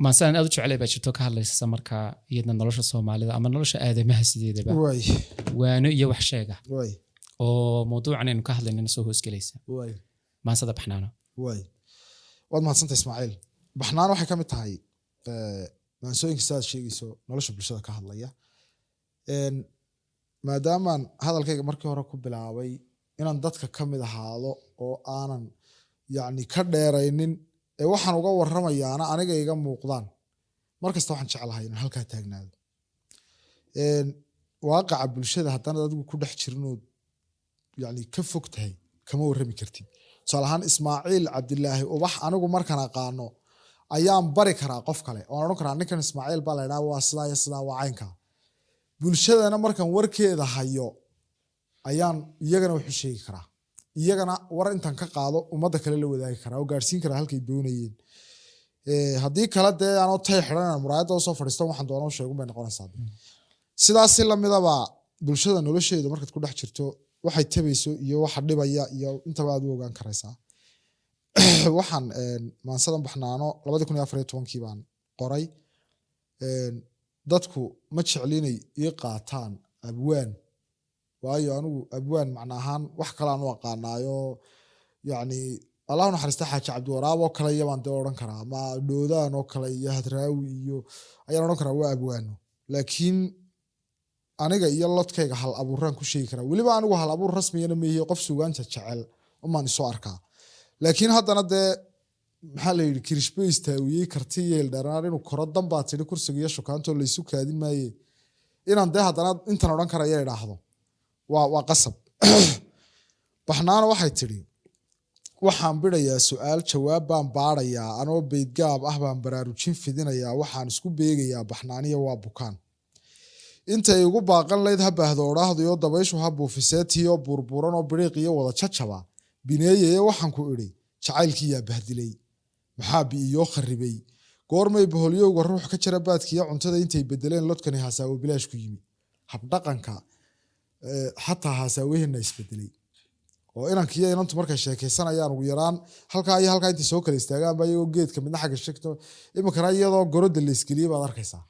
Maansaan aad u jeclay baa jirto, ka hadlaysa markaa iyadna nolosha Soomaalida ama nolosha aadamaha sideedaba, waano iyo wax sheega oo mawduucan aynu ka hadlaynana soo hoosgelaysa, maansada Baxnaano. Waay, waad mahadsantay, Ismaaciil. Baxnaan waxay ka mid tahay maansooyinka sidaad sheegayso nolosha bulshada ka hadlaya. Maadaamaan hadalkayga markii hore ku bilaabay inaan dadka ka mid ahaado oo aanan yacni ka dheeraynin ee waxaan uga warramayaana aniga iga muuqdaan, mar kasta waxaan jeclahay inaan halkaa taagnaado. Waaqaca bulshada haddana adigu ku dhex jirinood yacni ka fog tahay, kama warrami kartid. Tusaale ahaan, Ismaaciil Cabdilaahi Ubax anigu markaan aqaano ayaan bari karaa qof kale oon odhan karaa, "Ninkan Ismaaciil baa la idhaha, waa sidaa iyo sidaa, waa caynkaa." Bulshadana markaan warkeeda hayo ayaan iyagana wax u sheegi karaa, iyagana war intaan ka qaado ummadda kale la wadaagi karaa oo gaarsiin karaa halkay doonayeen. Haddii kale dee anoo tay xidhan inaan muraayadda usoo fadhiisto waxaan doona u sheegun bay noqonaysaa. Sidaas si lamidaba bulshada nolosheeda markaad ku dhex jirto, waxay tabayso iyo waxa dhibaya iyo intaba aad u ogaan karaysaa. Waxaan maansadan Baxnaano 2014kii baan qoray. Dadku ma jeclinay ii qaataan abwaan. Waayo, anigu abwaan macna ahaan wax kale aan u aqaanaayo, yacni Allah u naxariista Xaaji Cabdiwaraab oo kale iyo baan dee odhan karaa, ama Dhoodaan oo kale iyo Hadraawi iyo ayaan odhan karaa waa abwaano. Laakiin aniga iyo lodkayga hal abuuraan ku sheegi karaa. Weliba anigu hal abuur rasmiyana meehi, qof suugaanta jecel umaan isoo arkaa. Laakiin haddana dee maxaa la yidhi, kirishbe istaawiyey karti iyo ildharanaar inuu koro dan baa tidhi kursiga iyo shukaantoo laysu kaadin maaye. Inaan dee haddana intan odhan karaya idhaahdo waa qasab. Baxnaana waxay tidhi: "Waxaan bidhayaa su'aal, jawaab baan baadhayaa, anoo beydgaab ah baan baraarujin fidinayaa. Waxaan isku beegayaa baxnaaniya waa bukaan. Intay igu baaqan layd ha baahdo odhaahdayo, dabayshu ha buufisee, tiyo buurbuuran oo biriiq iyo wada jajaba bineeyeye. Waxaan ku idhi, jacaylkii yaa bahdilay? Maxaa bi'iyoo kharribay? Goormay boholyowga ruux ka jara baadkiiyo cuntada intay bedeleen lodkani hasaawo bilaash ku yimi?" Habdhaqanka xataa haasaawaheena isbedelay, oo inankiyo inantu markay sheekaysanayaan, ugu yaraan halkaa iyo halkaa intay soo kala istaagaanba, iyagoo geedka midna xagga shegto. Iminkana iyadoo gorodda la isgeliyey baad arkaysaa.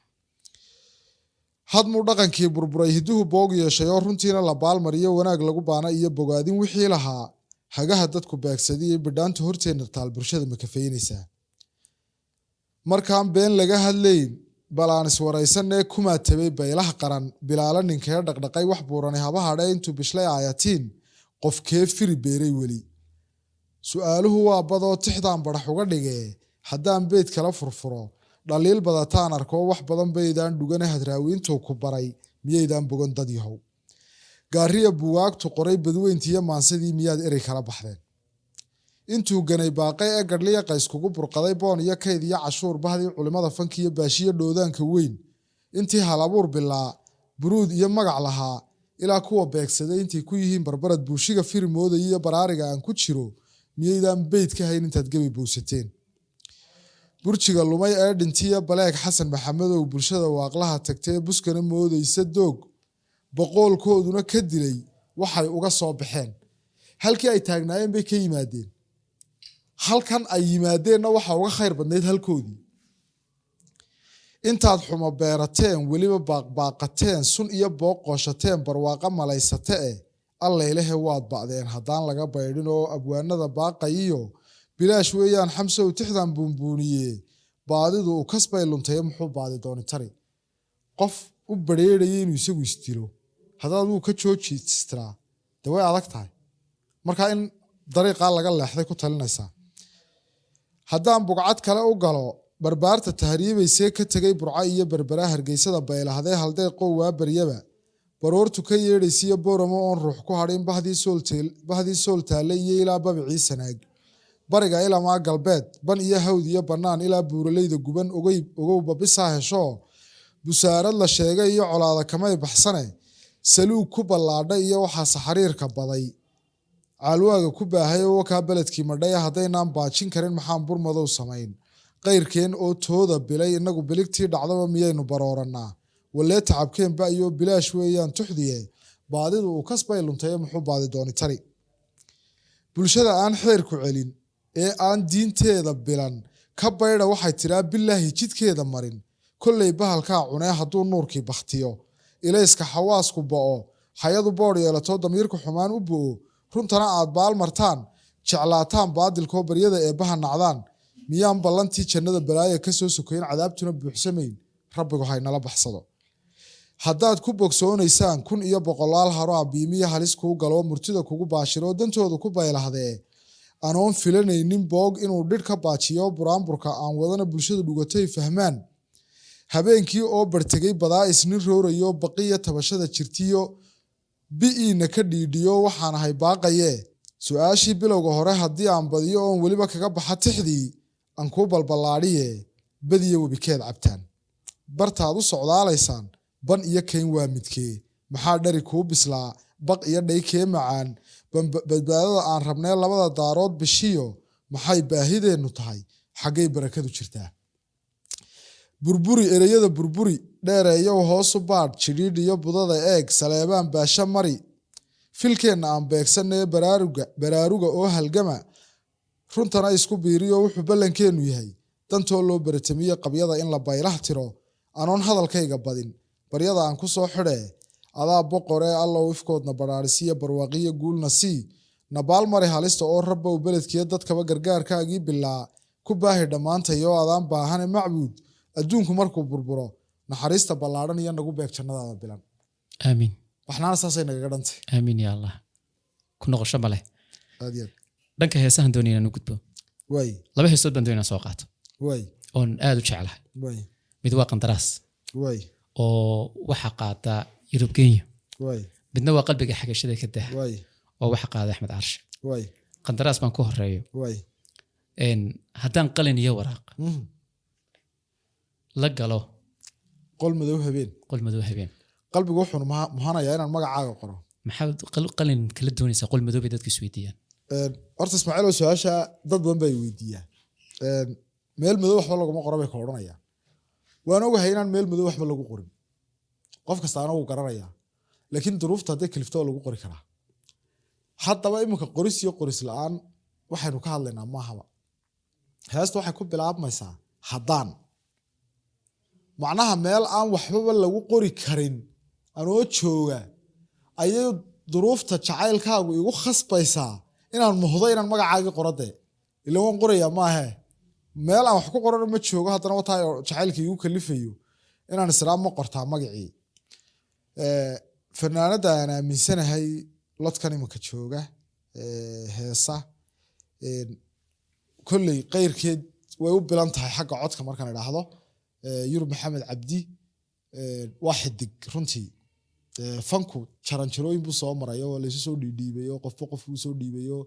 Hadmuu dhaqankii burburay, hidduhu boog yeeshay, oo runtiina la baalmariyo, wanaag lagu baana iyo bogaadin wixii lahaa hagaha dadku beegsadiyey, bidhaanta horteenna taal bulshada ma kafeynaysaa? Markaan been laga hadlayn, bal aan iswaraysanee, kumaa tabay baylaha qaran? Bilaala ninkee dhaqdhaqay wax buuranay haba hadhe intuu bishlay aayatiin? Qofkee firi beeray weli? Su'aaluhu waa badoo tixdaan barax uga dhigee. Haddaan beyd kala furfuro, dhaliil badataan arkoo, wax badan baydaan dhugane. Hadraawiintuu ku baray miyaydaan bogan, dad yahow? Gaariya buugaagtu qoray, badweyntiiyo maansadii miyaad erey kala baxdeen? Intuu ganay baaqay ee gadhliya qays kugu burqaday, boon iyo kayd iyo cashuur, bahdii culimada fanka iyo baashiyo dhoodaanka weyn, intii halabuur bilaa buruud iyo magac lahaa, ilaa kuwa beegsaday intay ku yihiin barbarad, buushiga firi moodaya iyo baraariga aan ku jiro, miyaydaan beyd ka hayn intaad gebi bowsateen? Burjiga lumay ee dhintiya baleeg Xasan Maxamedow, bulshada waaqlaha tagtee buskana moodaysa doog, boqoolkooduna ka dilay, waxay uga soo baxeen halkii ay taagnaayeen bay ka yimaadeen. Halkan ay yimaadeenna waxa uga khayr badnayd halkoodii. Intaad xumo beerateen, weliba baaqbaaqateen, sun iyo booq qooshateen, barwaaqo malaysate eh, allaylehe waad ba'deen haddaan laga baydhin oo abwaanada baaqayiyo bilaash weeyaan. Xamsow, tixdan buunbuuniye, baadidu u kasbay luntaye, muxuu baadi dooni tari?" Qof u bareeraya inuu isagu isdilo, haddaad wuu ka joojistiraa, dee way adag tahay. Marka in dariiqaa laga leexday ku talinaysaa. Haddaan bugcad kale u galo, barbaarta tahriibaysee ka tegay Burco iyo Berbera, Hargeysada baylahdee, haldeeqow waa baryaba baroortu ka yeedhaysiyo, Booramo oon ruux ku hadhin, bahdii sool taalle iyo ilaa Babicii Sanaag, bariga ilamaa galbeed, ban iyo hawd iyo bannaan ilaa buuraleyda guban, ogey ogowba bisaa hesho, busaarad la sheegay iyo colaada kamay baxsane, saluug ku ballaadhay iyo waxaase xariirka baday, caalwaaga ku baahay oo wakaa beledkii madhaya. Haddaynaan baajin karin, maxaan burmadow samayn? Qayrkeen oo tooda bilay, inagu biligtii dhacdaba miyaynu baroorannaa? Walee tacabkeen ba'yo bilaash weeyaan tuxdiye, baadidu uu kasbay luntaye, muxuu baadi dooni tari? Bulshada aan xeerku celin ee aan diinteeda bilan ka baydha, waxay tiraa bilaahi jidkeeda marin. Kolley bahalkaa cunee, hadduu nuurkii bakhtiyo, ilayska xawaasku bo'o, xayadu boodh yeelato, damiirku xumaan u bo'o, runtana aad baal martaan, jeclaataan baadilkoo baryada eebbaha nacdaan, miyaan ballantii jannada balaaya ka soo sokoyn, cadaabtuna buuxsamayn? Rabbigu haynala baxsado. Haddaad ku bogsoonaysaan 1000 iyo boqolaal haro abiimiya halis kuu galo, murtida kugu baashiro, dantooda ku baylahdee, anoon filanaynin boog inuu dhidh ka baajiyo, buraanburka aan wadana bulshadu dhugatay fahmaan, habeenkii oo bartegay badaa isnin roorayo, baqiya tabashada jirtiyo bi'iina ka dhiidhiyo, waxaan ahay baaqayee. Su-aashii bilowga hore haddii aan badiyo oon weliba kaga baxa tixdii aan kuu balballaadhiye, badiya webikeed cabtaan, bartaad u socdaalaysaan ban iyo kayn waa midkee? Maxaa dhari kuu bislaa, baq iyo dhay kee macaan? Badbaadada aan rabnee labada daarood bishiyo, maxay baahideennu tahay? Xaggay barakadu jirtaa? Burburi ereyada, burburi dheereeyow, hoosu baadh jidhiidh iyo budada eeg, saleebaan baasha mari, filkeenna aan beegsanee, baraaruga baraaruga oo halgama, runtana isku biiriyo. Wuxuu ballankeennu yahay dantoo loo baratamiye, qabyada in la baylah tiro. Anoon hadalkayga badin, baryada aan ku soo xidhee, Adaa boqoree, Allow ifkoodna badhaadhisiya, barwaaqiyo guulna sii, nabaalmari halista oo Rabbow beledkiyo dadkaba gargaarkaagii bilaa ku baahi dhammaantayoo adaan baahane macbuud, adduunku markuu burburo naxariista ballaadhan iyo nagu beeg jannadaada bilan. Aamiin. Waxnaana saasay nagaga dhantay. Aamiin ya Allah, ku noqosho ma leh. Aad iyo aad. Dhanka heesahan doonaya inaan u gudbo. Waay. Laba heesood baan doonaya inaan soo qaato oon aad u jeclahay. Mid waa Qandaraas oo waxa qaata Yurub Kenya. Midna waa Qalbiga Xagashada ka Dah oo waxa qaada Axmed Carshe. Qandaraas baan ku horeeyo. Haddaan qalin iyo waraaq la galo qol madow habeen, qol madow habeen, qalbigu wuxuu muhanayaa inaan magacaaga qoro. Maxaad qalin kala doonaysaa qol madow bay dadku isweydiiyaan. Horta Ismaaciil, oo su-aasha dad badan baa i weydiiyaa. Meel madow waxba laguma qoro bay ka odhanayaan. Waan ogahay inaan meel madow waxba lagu qorin, qof kastaana wuu garanayaa, laakiin duruufta hadday kalifto waa lagu qori karaa. Haddaba iminka qoris iyo qoris la-aan waxaynu ka hadlaynaa maahaba. Heesta waxay ku bilaabmaysaa haddaan, macnaha meel aan waxbaba lagu qori karin anoo jooga ayay duruufta jacaylkaagu igu khasbaysaa inaan muhdo inaan magacaagii qoro. Dee ila waan qorayaa maahe, meel aan wax ku qorana ma joogo, haddana wataa jacaylka igu kalifayo inaan israa ma qortaa magacii. Fanaanada aan aaminsanahay lodkan iminka jooga, heesa, kolley qeyrkeed way u bilan tahay xagga codka markaan idhaahdo, Yurub Maxamed Cabdi, waa xidig runtii. Fanku jaranjarooyin buu soo marayo oo laysu soo dhiidhiibayo, qofba qof buu soo dhiibayo.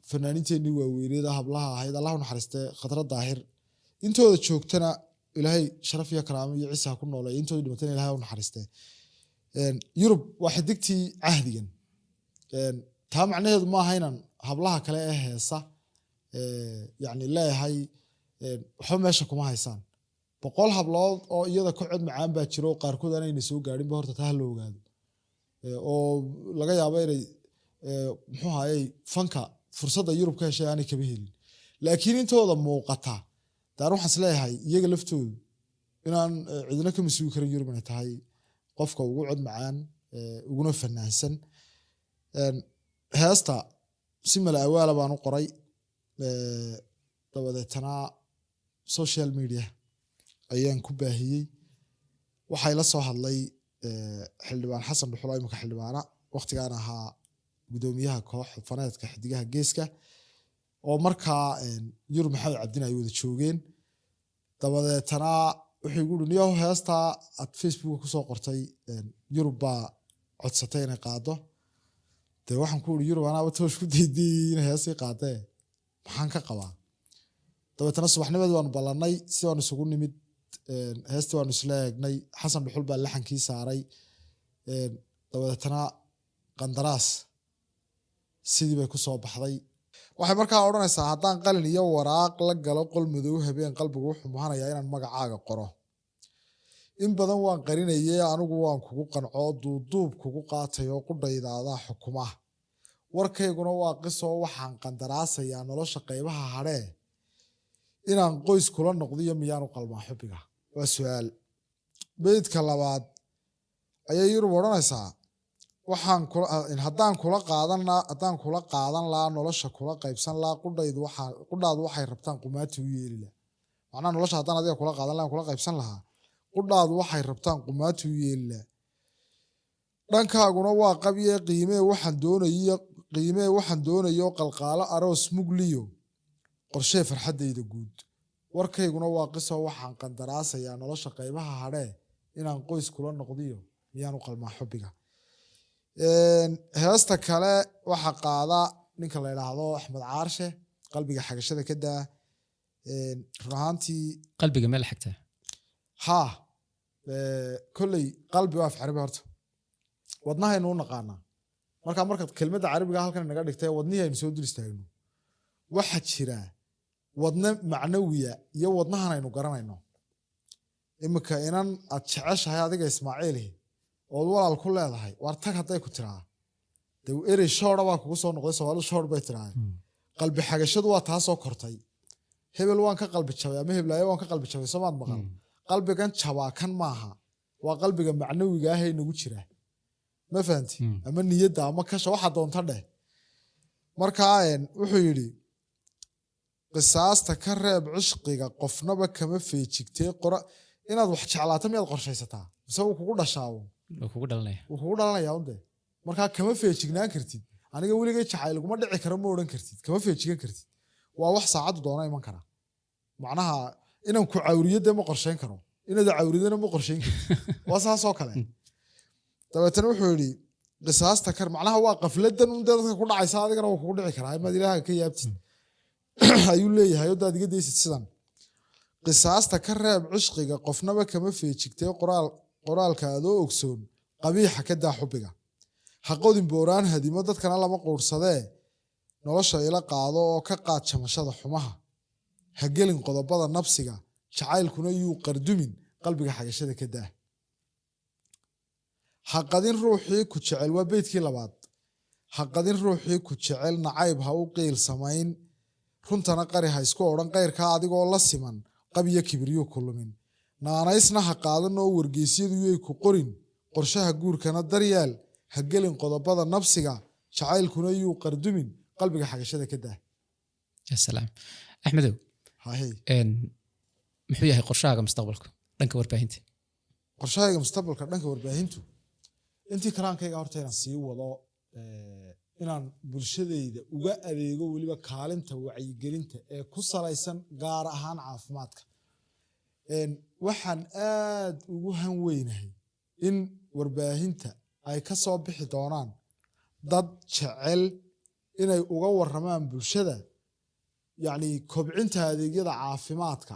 Fanaaniinteenii waaweyneeda hablaha ahayd, Allah u naxariiste Khadra Daahir, intooda joogtana Ilaahay sharaf iyo karaamo iyo ciise ha ku nooleeyo, intooda dhimatana Ilaahay ha u naxariiste. Yurub waa xidigtii cahdigan. Taa macnaheedu maaha inaan hablaha kale ee heesa, yani leeyahay waxba meesha kuma haysaan. 100 hablood oo iyada ka cod macaan baa jiro oo qaarkood aanayna soo gaadhinba. Horta taa ha la ogaado. Oo laga yaabo inay, muxuu ahayey, fanka fursadda Yurub ka heshay aanay kaba helin, laakiin intooda muuqata daan waxaan is leeyahay iyaga laftoodu inaan cidina ka masugi karin Yurub inay tahay qofka ugu cod macaan, uguna fanaansan. Heesta si mala awaala baan u qoray, dabadeetana social media ayaan ku baahiyey. Waxay la soo hadlay xildhibaan Xasan Dhuxulo, imika xildhibaana, waqtigaan ahaa gudoomiyaha koox faneedka Xidigaha Geeska, oo markaa Yurub Maxamed Cabdin ay wada joogeen. Dabadeetana wuxuu igu uri, "Niyow, heestaa aad Facebooka kusoo qortay, Yurub baa codsatay inay qaado." Dee waxaan ku uri, "Yurub anaaba toosh ku diidiyey inay heestii qaadee, maxaan ka qabaa?" Dabeetana subaxnimadii waanu ballannay, si waanu isugu nimid, heestii waanu isla eegnay. Xasan Dhuxul baa laxankii saaray. Dabadeetana Qandaraas sidii bay ku soo baxday. Waxay markaa odhanaysaa: haddaan qalin iyo waraaq la galo qol madow habeen, qalbigu wuxuu muhanayaa inaan magacaaga qoro. In badan waan qarinayay, anigu waan kugu qanco, duuduub kugu qaatay oo qudhaydaadaa xukuma. Warkayguna waa qisoo waxaan qandaraasayaa nolosha qaybaha hadhee, inaan qoys kula noqdiyo miyaanu qalmaa xubbiga? Waa su-aal. Beydka labaad ayay Yurub odhanaysaa: waxaan kula haddaan kula qaadan haddaan kula qaadan lahaa nolosha, kula qaybsan lahaa, qudhaydu waxaa qudhaadu waxay rabtaan qumaati u yeeli lahaa. Macnaha nolosha haddaan adiga kula qaadan lahaa, kula qaybsan lahaa, qudhaadu waxay rabtaan qumaati u yeeli lahaa. Dhankaaguna waa qabye, qiimee waxaan doonayo qalqaalo aroos mugliyo qorshee farxaddayda guud. Warkayguna waa qiso waxaan qandaraasayaa nolosha qaybaha hadhee, inaan qoys kula noqdiyo miyaan u qalmaa xubbiga? Heesta kale waxa qaada ninka la idhaahdo Axmed Caarshe, Qalbiga Xagashada ka Daa. Run ahaantii Qalbiga meel xigtaa? Haa, kolley qalbi waa af Carabi, horta wadnahaynu u naqaanaa. Marka markaad kelmadda Carabiga halkan inaga dhigtay, wadnihii aynu soo dul istaagno, waxaa jira wadne macnawiya iyo wadnahan aynu garanayno. Iminka inan aad jeceshahay adiga Ismaaciili ood walaal ku leedahay, waar tag hadday ku tiraa, dee erey shoora baa kugu soo noqday. Soomaalidu shoor bay tiraa. Qalbi xagashadu waa taa soo kortay. Hebel waan ka qalbi jabay ama heblaayo waan ka qalbi jabay, soomaad maqal? Qalbigan jabaa kan maaha. Waa qalbiga macnawiga ah ee inagu jira, ma fahanti? Ama niyadda ama kasha, waxa doonta dheh. Marka wuxuu yidhi: "Qisaasta ka reeb cishqiga, qofnaba kama feejigtee." Qora inaad wax jeclaato miyaad qorshaysataa mise wuu kugu dhashaa uun? Wuu kugu dhalanaya. Wuu kugu dhalanaya un dee. Markaa kama feejignaan kartid. Aniga weligay jacayl iguma dhici karo ma odhan kartid, kama feejigan kartid. Waa wax saacaddu doona iman kara. Macnaha inaan ku cawriyo dee ma qorshayn karo, inaad cawridana ma qorshayn kartid. Waa saas oo kale. Dabeetana wuxuu yidhi: "Qisaasta kar." Macnaha waa qafladan un dee dadka ku dhacaysa, adigana wuu kugu dhici karaa. Imaad Ilaaha ka yaabtid ayuu leeyahay oo daad iga daysid sidan. "Qisaasta ka reeb cishqiga, qofnaba kama feejigtee. Qoraalka adoo ogsoon, qabiixa ka daa xubiga. Ha qodin booraan hadimo, dadkana lama quursadee. Nolosha ila qaado oo ka qaad jamashada xumaha. Ha gelin qodobada nabsiga, jacaylkuna yuu qardumin. Qalbiga xagashada ka daa. Ha qadin ruuxii ku jecel." Waa beydkii labaad. "Ha qadin ruuxii ku jecel, nacayb ha u qiil samayn. Runtana qari, ha isku odhan qayrkaa adigoo la siman. Qabiyo kibiryuu ku lumin. Naanaysna ha qaadan oo wargeysyadu yay ku qorin. Qorshaha guurkana daryeel. Ha gelin qodobada nabsiga, jacaylkuna yuu qardumin. Qalbiga xagashada ka daa." Ya salaam, Axmedow. Hahey. Muxuu yahay qorshahaaga mustaqbalka dhanka warbaahinta? Qorshahayga mustaqbalka dhanka warbaahintu, intii karaankayga horta inaan sii wado, inaan bulshadayda uga adeego, weliba kaalinta wacyigelinta ee ku salaysan gaar ahaan caafimaadka. Waxaan aad ugu han weynahay in warbaahinta ay ka soo bixi doonaan dad jecel inay uga waramaan bulshada, yacni kobcinta adeegyada caafimaadka.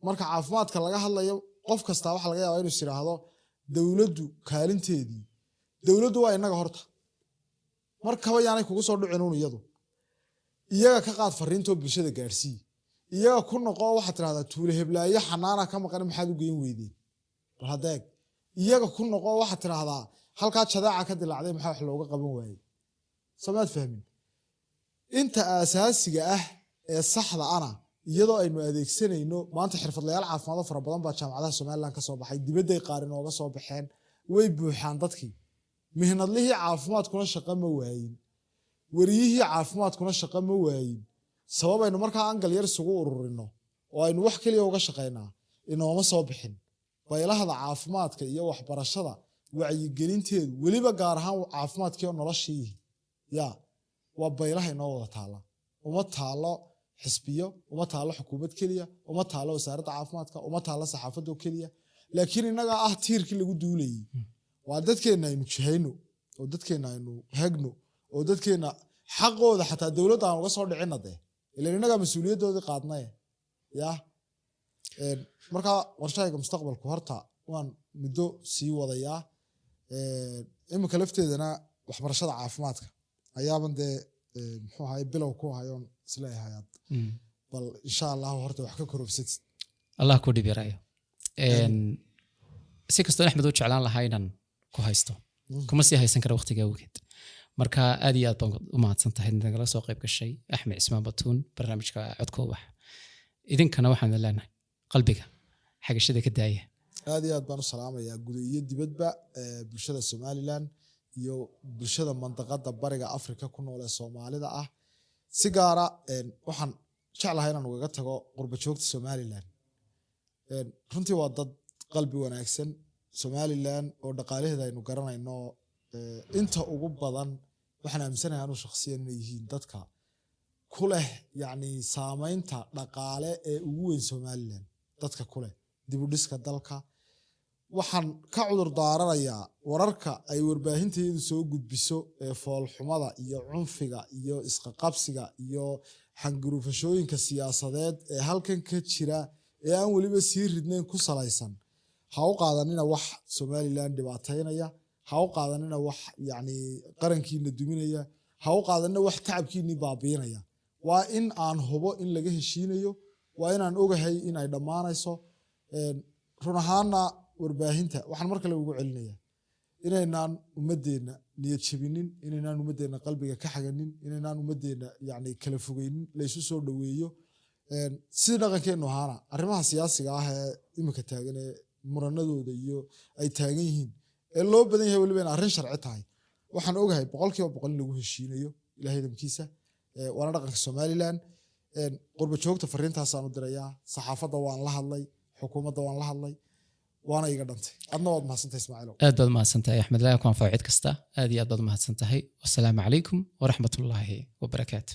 Marka caafimaadka laga hadlayo, qof kastaa waxaa laga yaabaa inuu is yidhaahdo dowladdu kaalinteedii. Dowladdu waa innaga horta. Markaba yaanay kugu soo dhicin uun iyadu. Iyaga ka qaad fariintoo bulshada gaadhsii. Iyaga ku noqo, waxaad tidhahdaa: "Tuule heblaayo xanaana ka maqan, maxaad u geyn weydeen?" Bal hadeeg, iyaga ku noqo, waxaad tidhahdaa: "Halkaa jadaaca ka dilaacday, maxaa wax looga qaban waayey?" Samaad fahmin? Inta aasaasiga ah ee saxda ana, iyadoo aynu adeegsanayno maanta xirfadlayaal caafimaad oo fara badan baa jaamacadaha Somaliland ka soo baxay, dibadday qaar inooga soo baxeen, way buuxaan dadkii. Mihnadlihii caafimaadkuna shaqo ma waayin, wariyihii caafimaadkuna shaqo ma waayin. Sabab aynu markaa angal yar isugu ururino oo aynu wax keliya uga shaqaynaa inooma soo bixin. Baylahda caafimaadka iyo waxbarashada wacyigelinteedu, weliba gaar ahaan caafimaadkii oo noloshii ya, waa baylaha inoo wada taala. Uma taalo xisbiyo, uma taalo xukuumad keliya, uma taalo wasaaradda caafimaadka, uma taalo saxaafadda oo keliya, laakiin innagaa ah tiirkii lagu duulayay. Waa dadkeenna aynu jihayno oo dadkeenna aynu hagno oo dadkeenna xaqooda xataa dowladda aan uga soo dhicinna dee, ilan innagaa mas-uuliyaddoodii qaadnaye ya. Markaa qorshahayga mustaqbalku horta waan muddo sii wadayaa. Iminka lafteedana waxbarashada caafimaadka ayaaban dee muxuu ahay bilow ku hayoon isleeyahay aad bal insha Allahu horta wax ka korobsatid. Allah ku dhib yaraayo. Si kastoo Axmed u jeclaan lahaa inaan ku haysto, kuma sii haysan kara waqtiga awgeed. Marka aad iyo aad baan u mahadsan tahay nagala soo qayb gashay, Axmed Cismaan Batuun, barnaamijka Codka Ubax. Idinkana waxaan idin leenahay qalbiga xagashada ka daaya. Aad iyo aad baan u salaamayaa guda iyo dibadba bulshada Somaliland iyo bulshada mandaqada Bariga Africa ku nool ee Soomaalida ah. Si gaara waxaan jeclahay inaan ugaga tago qurba joogta Somaliland. Runtii waa dad qalbi wanaagsan. Somaliland oo dhaqaalaheeda aynu garanayno, inta ugu badan waxaan aaminsanahay anuu shakhsiyan inay yihiin dadka ku leh yacni saameynta dhaqaale ee ugu weyn Somaliland, dadka ku leh dib u dhiska dalka. Waxaan ka cudur daaranayaa wararka ay warbaahinteedu soo gudbiso ee foolxumada iyo cunfiga iyo isqaqabsiga iyo xanguruufashooyinka siyaasadeed ee halkan ka jira ee aan weliba sii ridnayn ku salaysan. Ha u qaadanina wax Somaliland dhibaataynaya, ha u qaadanina wax yacni qarankiina duminaya, ha u qaadanina wax tacabkiinii baabiinaya. Waa in aan hubo in laga heshiinayo, waa inaan ogahay in ay dhammaanayso. Run ahaana warbaahinta waxaan mar kale ugu celinaya inaynaan ummadeenna niyad jebinin, inaynaan ummadeenna qalbiga ka xaganin, inaynaan ummadeenna yani kala fogeynin, laysu soo dhoweeyo. Sidii dhaqankeenu ahaana arrimaha siyaasiga ah ee imika taagan ee Muranadooda iyo ay taagan yihiin ee loo badan yahay weliba in arrin sharci tahay, waxaan ogahay 100% in lagu heshiinayo, Ilahay idamkiisa. Waana dhaqanka Somaliland. Qurba joogta fariintaasaan u dirayaa. Saxaafadda waan la hadlay, xukuumadda waan la hadlay, waana iga dhantay. Adna waad mahadsantahay, Ismaaciilow. Aad baad mahadsan tahay, Axmed. Ilaahi ku anfaco cid kasta. Aad iyo aad baad mahadsan tahay. Wasalaamu calaykum waraxmatullaahi wabarakaatu.